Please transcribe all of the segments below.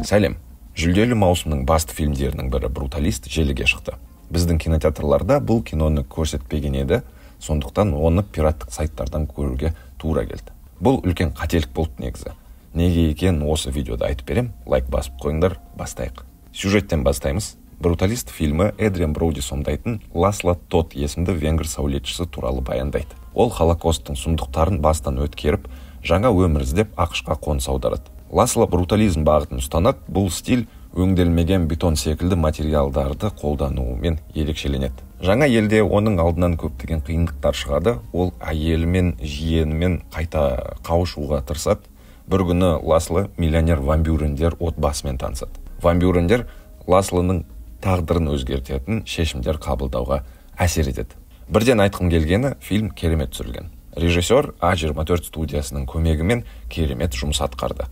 Сәлем. Жүлделі маусымның басты фильмдерінің бірі «Бруталист» желіге шықты. Біздің кинотеатрларда бұл киноны көрсетпеген еді, сондықтан оны пираттық сайттардан көруге тура келді. Бұл үлкен қателік болды негізі. Неге екенін осы видеода айтып берем. Лайк басып қойыңдар, бастайық. Сюжеттен бастаймыз. «Бруталист» фильмі Эдриан Броуди сомдайтын Ласло Тот есімді венгр сәулетшісі туралы баяндайды. Ол Холокосттың сұмдықтарын бастан өткеріп, жаңа өмір іздеп АҚШ-қа қоныс аударады. Ласло брутализм бағытын ұстанады. Бұл стиль өңделмеген бетон секілді материалдарды қолдануымен ерекшеленеді. Жаңа елде оның алдынан көптеген қиындықтар шығады. Ол әйелімен, жиенімен қайта қауышуға тырысады. Бір күні Ласло миллионер Ван Бюрендер отбасымен танысады. Ван Бюрендер Ласлоның тағдырын өзгертетін шешімдер қабылдауға әсер етеді. Бірден айтқым келгені, фильм керемет түсірілген. Режиссер А24 студиясының көмегімен керемет жұмыс атқарды.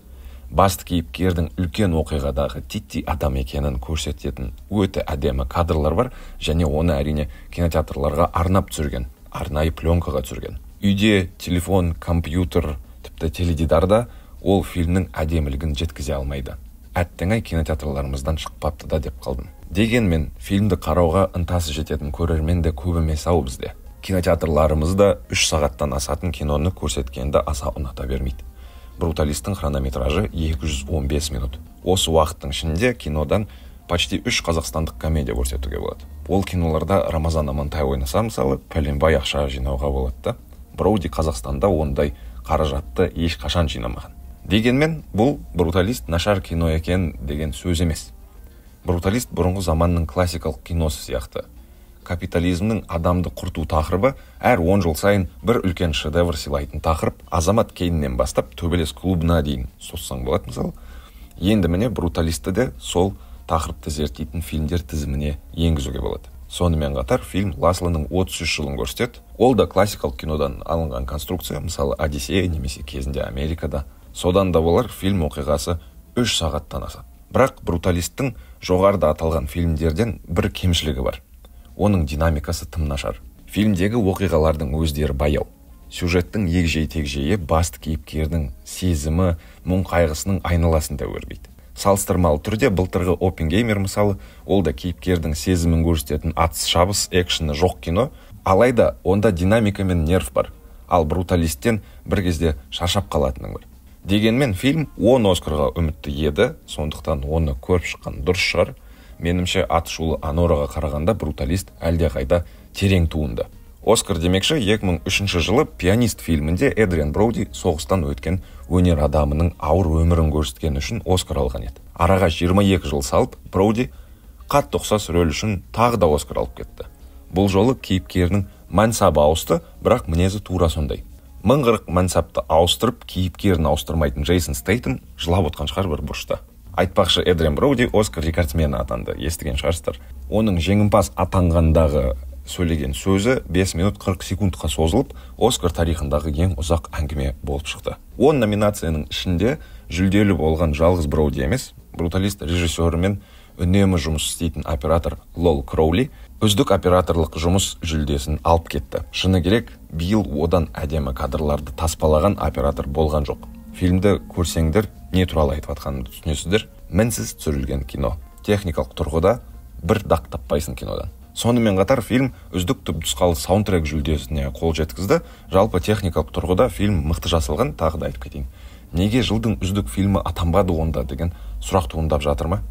Басты кейіпкердің үлкен оқиғадағы титтей адам екенін көрсететін өте әдемі кадрлар бар, және оны әрине кинотеатрларға арнап түсірген, арнайы пленкаға түсірген. Үйде телефон, компьютер, тіпті теледидарда ол фильмнің әдемілігін жеткізе алмайды. Әттең-ай, кинотеатрларымыздан шықпапты да деп қалдым. Дегенмен фильмді қарауға ынтасы жететін көрермен де көп емес ау бізде. Кинотеатрларымызда 3 сағаттан асатын киноны көрсеткенді аса ұната бермейді. «Бруталисттің» хронометражы 215 минут. Осы уақыттың ішінде кинодан почти 3 қазақстандық комедия көрсетуге болады. Ол киноларда Рамазан Амантай ойнаса, мысалы, пәленбай ақша жинауға болады да. Броуди Қазақстанда ондай қаражатты ешқашан жинамаған. Дегенмен бұл «Бруталист» нашар кино екен деген сөз емес. «Бруталист» бұрынғы заманның классикалық киносы сияқты. Капитализмнің адамды құрту тақырыбы әр 10 жыл сайын бір үлкен шедевр сыйлайтын тақырып. «Азамат Кейннен бастап «Төбелес клубына» дейін созсаң болады, мысалы. Енді міне, «Бруталистті» де сол тақырыпты зерттейтін фильмдер тізіміне енгізуге болады. Сонымен қатар фильм Ласлоның 33 жылын көрсетеді. Ол да классикалық кинодан алынған конструкция, мысалы, «Одиссея» немесе кезінде «Америкада». Содан да болар, фильм оқиғасы 3 сағаттан асады. Бірақ «Бруталисттің» жоғарыда аталған фильмдерден бір кемшілігі бар. Оның динамикасы тым нашар. Фильмдегі оқиғалардың өздері баяу. Сюжеттің егжей-тегжейі басты кейіпкердің сезімі, мұң қайғысының айналасында өрбиді. Салыстырмалы түрде былтырғы «Оппенгеймер», мысалы, ол да кейіпкердің сезімін көрсететін атыс шабыс экшені жоқ кино, алайда онда динамика мен нерв бар. Ал «Бруталисттен» бір кезде шаршап қалатының бар. Дегенмен фильм 10 Оскарға үмітті еді, сондықтан оны көріп шыққан дұрыс шығар. Менімше, атышулы «Анораға» қарағанда «Бруталист» әлдеқайда терең туынды. Оскар демекші, 2003 жылы «Пианист» фильмінде Эдриан Броуди соғыстан өткен өнер адамының ауыр өмірін көрсеткені үшін Оскар алған еді. Араға 22 жыл салып, Броуди қатты ұқсас рөл үшін тағы да Оскар алып кетті. Бұл жолы кейіпкерінің мансабы ауысты, бірақ мінезі тура сондай. 1040 мансапты ауыстырып, кейіпкерін ауыстырмайтын Джейсон Стейтем жылап отқан шығар бір бұрышта. Айтпақшы, Эдриан Броуди Оскар рекордсмені атанды, естіген шығарсыздар. Оның жеңімпаз атанғандағы сөйлеген сөзі 5 минут 40 секундқа созылып, Оскар тарихындағы ең ұзақ әңгіме болып шықты. 10 номинацияның ішінде жүлделі болған жалғыз Броуди емес, «Бруталист» режиссерімен үнемі жұмыс істейтін оператор Лол Кроули үздік операторлық жұмыс жүлдесін алып кетті. Шыны керек, биыл одан әдемі кадрларды таспалаған оператор болған жоқ. Фильмді көрсеңдер, не туралы айтып жатқанымды түсінесіздер. Мінсіз түсірілген кино. Техникалық тұрғыда бір дақ таппайсың кинодан. Сонымен қатар фильм үздік түпнұсқалы саундтрек жүлдесіне қол жеткізді. Жалпы техникалық тұрғыда фильм мықты жасалған, тағы да айтып кетейін. Неге жылдың үздік фильмі атанбады онда деген сұрақ туындап жатыр ма?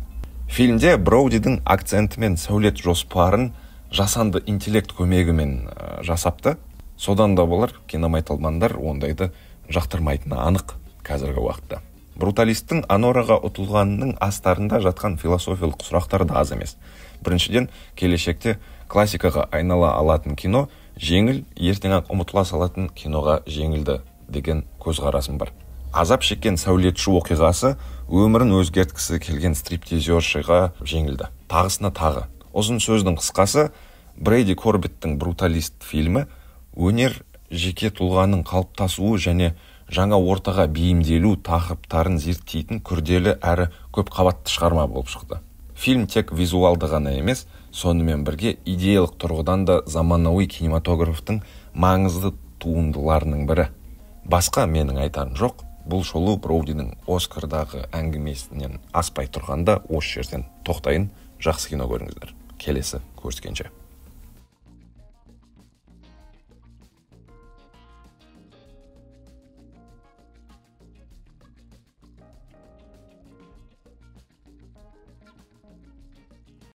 Фильмде Броудидің акценті мен сәулет жоспарын жасанды интеллект көмегімен жасапты. Содан да болар, киномайталмандар ондайды жақтырмайтыны анық қазіргі уақытта. «Бруталисттің» «Анораға» ұтылғанының астарында жатқан философиялық сұрақтар да аз емес. Біріншіден, келешекте классикаға айнала алатын кино жеңіл, ертең-ақ ұмытыла салатын киноға жеңілді деген көзқарасым бар. Азап шеккен сәулетші оқиғасы өмірін өзгерткісі келген стриптизершіға жеңілді. Тағысына тағы. Ұзын сөздің қысқасы, Брейди Корбеттің «Бруталист» фильмі өнер, жеке тұлғаның қалыптасуы және жаңа ортаға бейімделу тақырыптарын зерттейтін күрделі әрі көп қабатты шығарма болып шықты. Фильм тек визуалды ғана емес, сонымен бірге идеялық тұрғыдан да заманауи кинематографтың маңызды туындыларының бірі. Басқа менің айтарым жоқ. Бұл шолу Броудидің Оскардағы әңгімесінен аспай тұрғанда осы жерден тоқтайын. Жақсы кино көріңіздер. Келесі көріскенше.